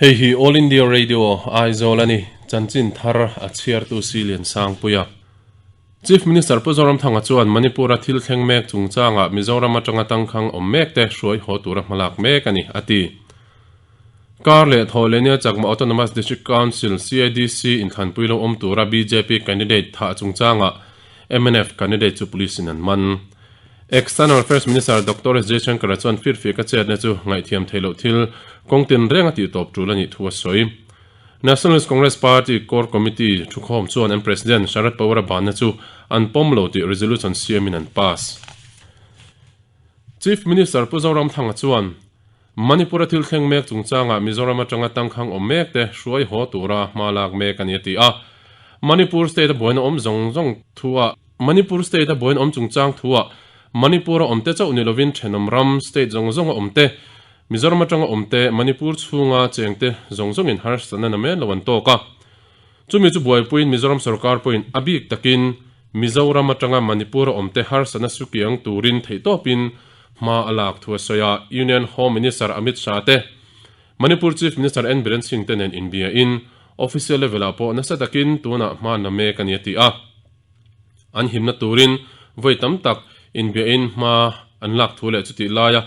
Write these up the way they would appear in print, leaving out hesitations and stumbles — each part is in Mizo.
Hei hi All India Radio Aizawl a ni, chanchin thar a chhiartu Si Liansangpuia. Chief Minister Pu Zoramthanga chuan Manipur-a thil thleng mek chungchangah Mizoram atanga tangkhang awm mekte hruai haw tura hmalak mek a ni, a ti. Kar leh Thawhlehnia Chakma Autonomous District Council, CADC, inthlanpui lo awm tura bjp candidate thah chungchangah mnf candidate chu police-in an man. External Affairs Minister Doctor S Jaishankar-a chuan firfiak a chetna chu ngaihthiam theih loh thil kawng tinreng a tihtawp tul a nih thu a sawi. Nationalist Congress Party Core Committee thukhawm chuan an President Sharad Pawar-a banna chu an pawm lo tih resolution siamin an pass. Chief Minister Pu Zoramthanga chuan Manipur-a thil thleng mek chungchangah Mizoram atanga tangkhang awm mekte hruai haw tura hma lak mek a ni a ti a. Manipur state-a buaina awm zawng zawng thu-ah Manipur state-a buaina awm chungchang thu-ah Manipur-a awmte chauh ni lovin thenawm ram state zawng zawnga awmte, Mizoram atanga awmte, Manipur chhunga chengte zawng zawngin harsatna na men lo an tawk a. Chumi chu buaipuiin Mizoram sorkar pawhin a bik takin Mizoram atanga Manipur-a awmte harsatna sukiang turin theihtawpin hma a lak thu a sawi a. Union Home Minister Amit Shah te, Manipur Chief Minister N Biren Singh te nen inbiain official level-ah pawh nasa takin tunah hma na mek a ni a ti a. An himna turin vawi tam tak inbiain hma an lak thu leh chutih laia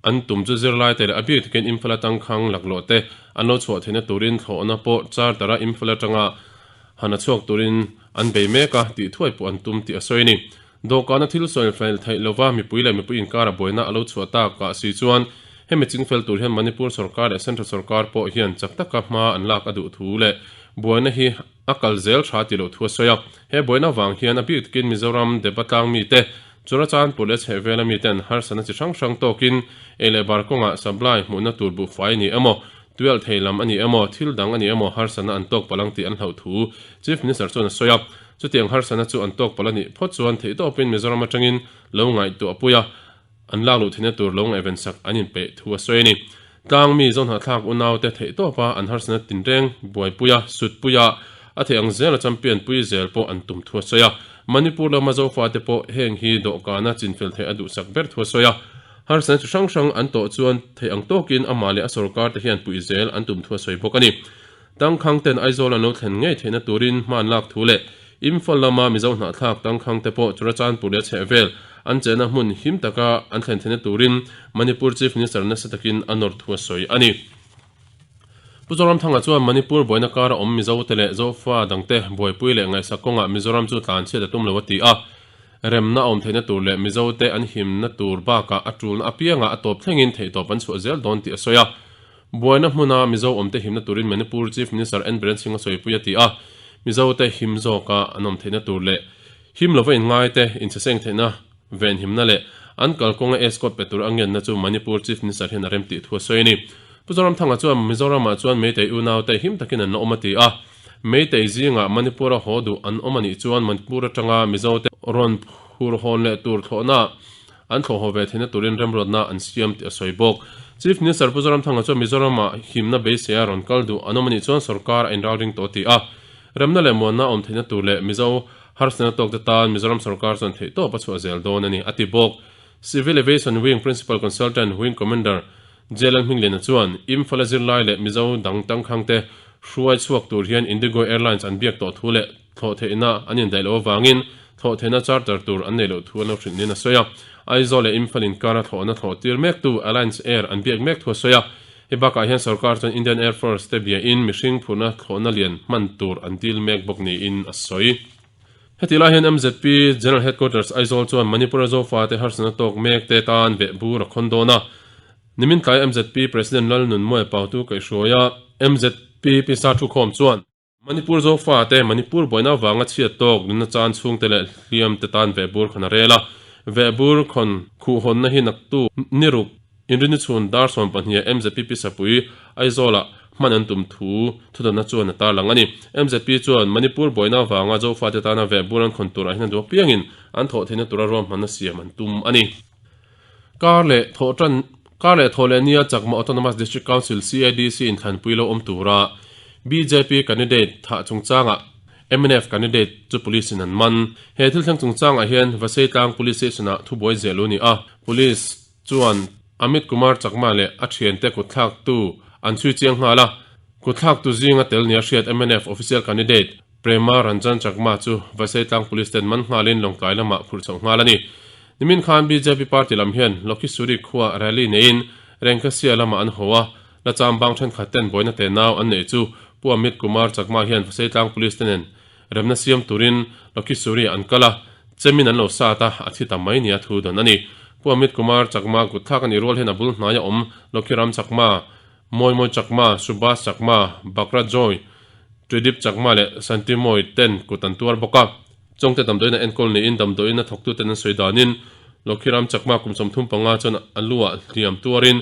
an tum chu zirlaite leh a bik takin Imphal atangkhang laklawh te an lo chhuah theihna turin thlawhna pawh charter-a Imphal atanga han a chhuak turin an bei mek a tih thuai pawh an tum tih a sawi a ni. Dawhkana thil sawi fel theih lova mipui leh mipui inkara buaina a lo chhuah tak ah si chuan hemi chingfel tur hian Manipur sorkar leh Central sorkar pawh hian chak taka hma an lak a duh thu leh buaina hi A kal zel tha ti loh thu a sawi a, he buaina vang hian a bik takin Mizoram Deba tlang mite, Churachandpur leh chhehvela miten harsatna chi hrang hrang tawkin ei leh bar kawngah supply hmuhna tur buhfai a ni emaw, tuialh thei lam a ni emaw, thil dang a ni emaw harsatna an tawk palh ang tih an hlauh thu Chief Minister chuan a sawi a. Chutiang harsatna chu an tawk palh a nih phawt chuan theihtawpin Mizoram atangin lo ngaihtuah pui a, An lak luh theihna tur lo ngaihven sak an inpeih thu a sawi a ni. Tlang mi zawnghnah thlak unaute theihtawpa an harsatna tinreng buaipuia, sutpuia, a theih ang zela champion pui zel pawh an tum thu a sawi a. Manipur lama Zofate pawh heng hi dawhkana chinfel theih a duhsak ber thu a sawi a. Harsatna chi hrang hrang an tawh chuan theih ang tawkin amah leh a sorkar te hian puih zel an tum thu a sawi bawk a ni. Tangkhang ten Aizawl an lo thlen ngei theihna turin hma an lak thu leh Imphal lama Mizo hnahthlak tangkhang te pawh Churachandpur leh a chhehvel an chenna hmun him taka an thlen theihna turin Manipur Chief Minister nasa takin a nawr thu a sawi a ni. Pu Zoramthanga chuan Manipur buaina kara awm Mizo te leh Zofa dangte buaipui leh ngaihsak kawngah Mizoram chu tlanchhiat a tum lo a ti a, remna a awm theihna tur leh Mizo te an himna tur bakah a tulna apiangah a tawp thlengin theihtawp an chhuah zel dawn tih a sawi a. Buaina hmuna Mizo awmte himna turin Manipur Chief Minister N Biren Singh a sawipui a ti a, Mizote him zawka an awm theihna tur leh him lova inngaite inchheseng theihna venhimna leh an kalkawnga escort pe tur a ngenna chu Manipur Chief Minister hian a remtih thu a sawi a ni. Pu Zoramthanga chuan Mizoramah chuan Meitei unaute him takin an la awm a ti a, Meitei zingah Manipur-a haw duh an awm a nih chuan Manipur atanga Mizote rawn phur hawn leh tur thlawhna An thlawh haw ve theihna turin remruatna an siam tih a sawi bawk. Chief Minister Pu Zoramthanga chuan Mizoram-ah himna beiseia rawn kal duh an awm a nih chuan sorkar a inralring tawh a ti a. Remna leh muanna a awm theihna tur leh Mizo harsatna tawkte tan Mizoram sorkar chuan theihtawp a chhuah zel dawn a ni, a ti bawk. Civil Aviation Wing Principal Consultant Wing Commander JLL Hmingliana chuan Imphal-a zirlai leh Mizo dang tangkhangte hruai chhuak tur hian Indigo Airlines an biak tawh thu leh thlawh theihna an indaih loh avangin thlawh theihna charter tur an neih loh thu an lo hrilh niin a sawi a. Aizawl leh Imphal inkara thlawhna thlawh tir mektu Alliance Air an biak mek thu a sawi a. Hei bakah hian sorkar chuan Indian Air Force te biain mihring phurhna thlawhna lian hman tur an dil mek bawk niin a sawi. Heti lai hian MZP General Headquarters Aizawl chuan Manipur-a Zofate harsatna tawk mek te tan veh bur a khawn dawn a. Nimin tlai MZP President Lalnunmuai Pautu kaihhruaia MZP pisa thukhawm chuan, Manipur Zofa te Manipur buaina avanga chhiat tawk nunna chan chhungte leh hliam te tan vehbur khawn a rel a, vehbur khawn khuhhawnna hi naktu niruk inrini chhun dar 12 ah MZP Sapui Aizawl-ah hman an tum thu thudanna chuan a tarlang a ni. MZP chuan Manipur buaina avanga Zofa te tana vehbur an khawn turah hian a duh apiangin an thawh theihna tura ruahmanna siam an tum a ni. Kar leh thawh tan Kar leh thawh leh nia Chakma Autonomous District Council, CADC, inthlanpui lo awm tura bjp candidate thah chungchangah mnf candidate chu police in an man. He thil thleng chungchangah hian Vaseitlang Police Station-ah thubuai ziah lo ni a, police chuan Amit Kumar Chakma leh a thiante kutthlaktu an chhui chiang nghal a. Kutthlaktu zinga tel nia hriat mnf official candidate Prema Ranjan Chakma chu Vaisaitlang Police ten man nghalin Lawngtlai lamah phurh chhoh nghal a ni. Nimin khan bjp party lam hian Lokhisuri khua rally neiin Rengkhasia lamah an haw a, la chambang thenkhat ten buaina te nau an neih chu Pu Amit Kumar Chakma hian Vaisaitlang Police te nen remna siam turin Lokhisuri an kal a, chemin an lo sat a, a thi ta mai nia thu dan a ni. Pu Amit Kumar Chakma kutthlak a nih rual hian a bul hnaia awm Lokhiram Chakma, Mawimawii Chakma, Subhas Chakma, Bakra Joy, Tridip Chakma leh Santimoy ten kut an tuar bawk a. Chawngte damdawiin a enkawl niin damdawiin a thawktuten an sawi danin Lokhiram Chakma kum 35 chuan a luah hliam tuarin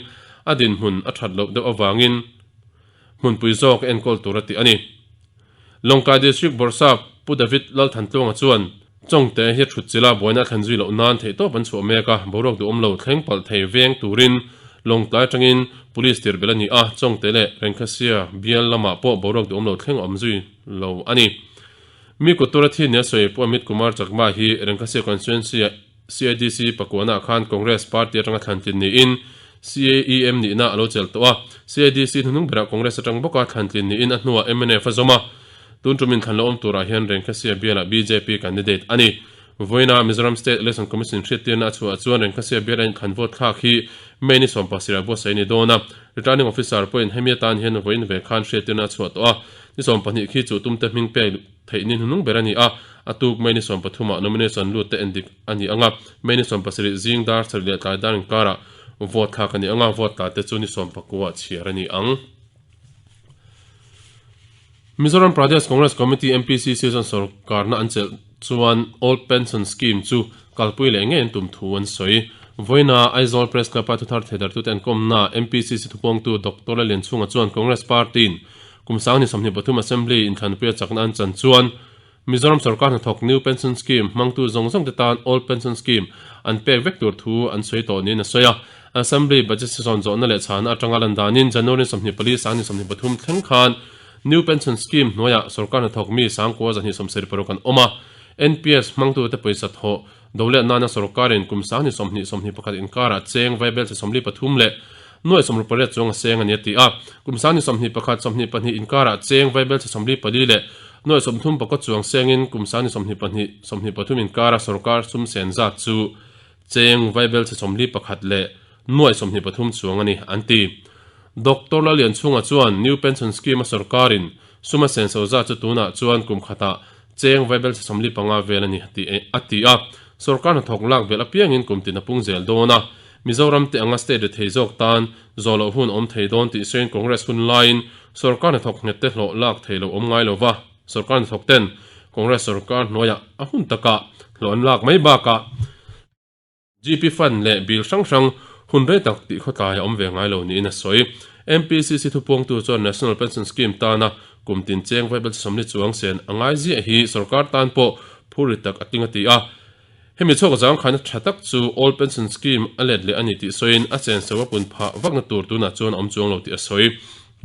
a dinhmun a that loh deuh avangin hmunpui zawk enkawl tur a ti a ni. Lawngtlai District Bawrhsap Pu David Lalthantluanga chuan Chawngte hi a thut chilh a, buaina a thlen zui loh nan theihtawp an chhuah mek a, boruak duhawm lo thleng palh thei veng turin Lawngtlai atangin Police tir belh a ni a, Chawngte leh Rengkhasia bial lamah pawh boruak duhawm lo thleng a awm zui lo a ni. Mi kut tura thi nia sawi Pu Amit Kumar Chakma hi Rengkhasia Constituency-a CADC pakuanah khan Congress party atanga thlantlin niin CAEM nihna a lo chelh tawh a, CADC hnuhnung berah Congress atang bawka thlantlin niin a hnuah mnf a zawm a. Tun tumin thlan lo awm turah hian Rengkhasia bialah bjp candidate a ni. Vawiina Mizoram State Election Commission hriattirna a chhuah chuan Rengkhasia biala inthlan vote thlak hi May ni sawmpasirah buatsaih a ni dawn a. Returning Officer pawhin hemi atan hian vawiin ve khan hriattirna a chhuah tawh a. Ni 12 khi chu tumte hming pek theih ni hnuhnung ber a ni a, a tuk May ni 13 ah nomination lut te endik a ni ang a, May ni 17 zing dar sarih leh tlai dar inkarah vote thlak a ni ang a, vote tla te chu ni 19 ah chhiar a ni ang. Mizoram Pradesh Congress Committee, MPCC, chuan sorkarna an chelh chuan Old Pension Scheme chu kalpui leh ngei an tum thu an sawi. Vawiina Aizawl Press Club-a thuthar theidartute an kawmna MPCC thupawngtu Doctor Lallianchhunga chuan Congress Party-in kum 2023 Assembly inthlanpuia chakna an chan chuan Mizoram sorkar hnathawk New Pension Scheme hmangtu zawng zawngte tan Old Pension Scheme an pek vek tur thu an sawi tawh niin a sawi a. Assembly Budget Session zawhna leh chhana atanga lan danin January 24 2023 thleng khan New Pension Scheme hnuaiah sorkar hnathawk mi 9,276 an awm a. NPS hmangtute pawisa thawh do leh nana sorkarin kum 2021 inkarah cheng vaibel chi 43 leh nuai 68 chuang a seng a ni a ti a. Kum 2021 22 inkarah cheng vaibel chi 44 leh nuai 34 chuang sengin kum 2022 23 inkara sorkar sum sen zat chu cheng vaibel chi 41 leh nuai 23 chuang a ni an ti. Doctor Lallianchhunga chuan New Pension Scheme a sorkarin sum a senso zat chu tunah chuan kum khatah Cheng vaibel chi 45 vel a ni a ti a, sorkar hnathawk lak belh apiangin kum tin a pung zel dawn a, Mizoram te anga state rethei zawk tan zawh loh hun awm thei dawn tih sawiin Congress hun laiin sorkar hnathawk nghet te hlawh lak thei lo awm ngai lo va, sorkar hnathawk ten Congress sorkar hnuaiah a hun takah hlawh an lak mai bakah GP Fund leh bill hrang hrang hun rei tak tih khawtlai a awm ve ngai lo niin a sawi. MPCC thupuangtu chuan National Pension Scheme tana kum tin cheng vaibel chi 40 chuang sen a ngai ziah hi sorkar tan pawh phur ri tak a tling a ti a. Hemi chhuak zangkhaina tha tak chu Old Pension Scheme a let leh a ni tih sawiin a chenso a pun phah vakna tur tunah chuan a awm chuang lo tih a sawi.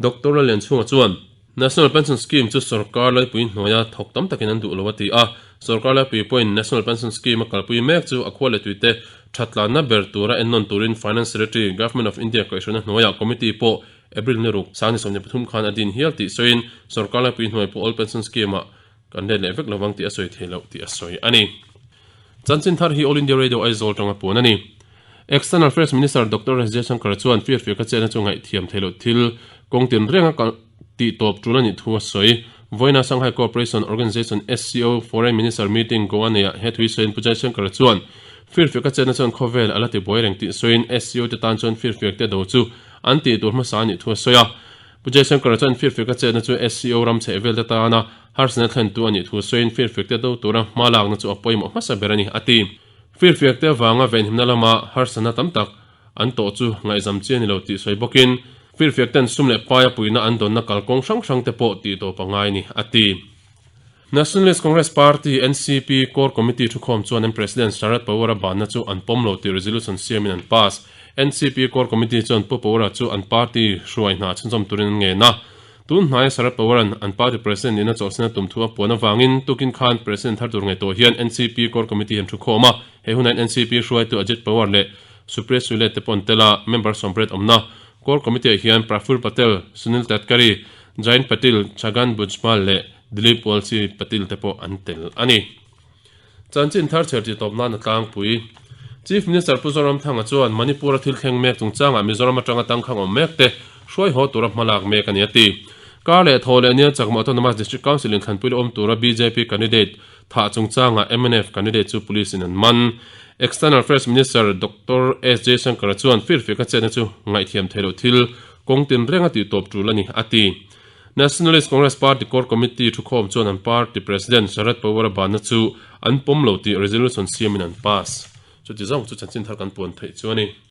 Doctor Lallianchhunga chuan. National Pension Scheme chu sorkar laipui hnuaia thawk tam takin an duh lo a ti a, sorkar laipui pawhin National Pension Scheme a kalpui mek chu a khua leh tuite thatlanna ber tura ennawn turin Finance Secretary, Government of India kaihhruaina hnuaiah committee pawh April ni ruk, 2023 khan a din hial tih sawiin sorkar laipui hnuai pawh Old Pension Scheme-ah kan let leh vek lovang tih a sawi thei loh tih a sawi a ni. Chanchin thar hi All India Radio Aizawl tanga puan a ni. External Affairs Minister Doctor S Jaishankar chuan firfiak a chetna chu ngaihthiam theih loh thil kawng tinreng a tih tawp tul a nih thu a sawi. Vawiina Shanghai Cooperation Organization, SCO, Foreign Minister Meeting Goa neiah he thui sawiin Pu Jaishankar chuan firfiak a chetna chuan khawvel a la ti buai reng tih sawiin SCO te tan chuan firfiak te do chu an tih tur hmasa a nih thu a sawi a. Pu Jaishankar chuan firfiak a chetna chu SCO ram chheh vel te tana harsatna thlentu a nih thu sawiin firfiak te do tura hma lakna chu a pawimawh hmasa ber a ni a ti. Firfiak te avanga venhimna lama harsatna tam tak an tawh chu ngaihzam chi a ni lo tih sawi bawkin firfiak ten sum leh paia puihna an dawnna kalkawng hrang hrang te pawh tih tawp a ngai a ni a ti. Nationalist Congress Party, NCP, Core Committee thukhawm chuan an President Sharad Pawar-a banna chu an pawm lo tih resolution siamin an pass. NCP Core Committee chuan Pu Pawar-a chu an party hruai hna chhunzawm turin an ngen a. Tun hnaia Sharad Pawar-a'n an party President nihna chawlhsana tum thu a puan avangin tukin khan President thar tur ngaihtuah hian NCP Core Committee an thukhawm a. He hunah hian NCP hruaitu Ajit Pawar leh Supriya Sule te pawh an tel a, member sawmpariat awmna. Core Committee-ah hian Praful Patel, Sunil Tatkari, Jayant Patil, Chhagan Bhujbal leh Dilip Walsi Patil te pawh an tel a ni. Chanchin thar chher tih tawp nan a tlangpui. Chief Minister Pu Zoramthanga chuan Manipur-a thil thleng mek chungchangah Mizoram atanga tangkhang awm mek te hruai haw tura hma lak mek a ni a ti. Kar leh thaw leh nia Chakma Autonomous District Council in thlanpui la awm tura bjp candidate thah chungchangah mnf candidate chu police in an man. External Affairs Minister Doctor S Jaishankar-a chuan firfiak a chetna chu ngaihthiam theih loh thil kawng tinreng a tih tawp tul a ni a ti. Nationalist Congress Party Core Committee thukhawm chuan an party President Sharad Pawar-a banna chu an pawm lo tih resolution siamin an pass. Chuti zawng chu chanchin thar kan puan theih chu a ni.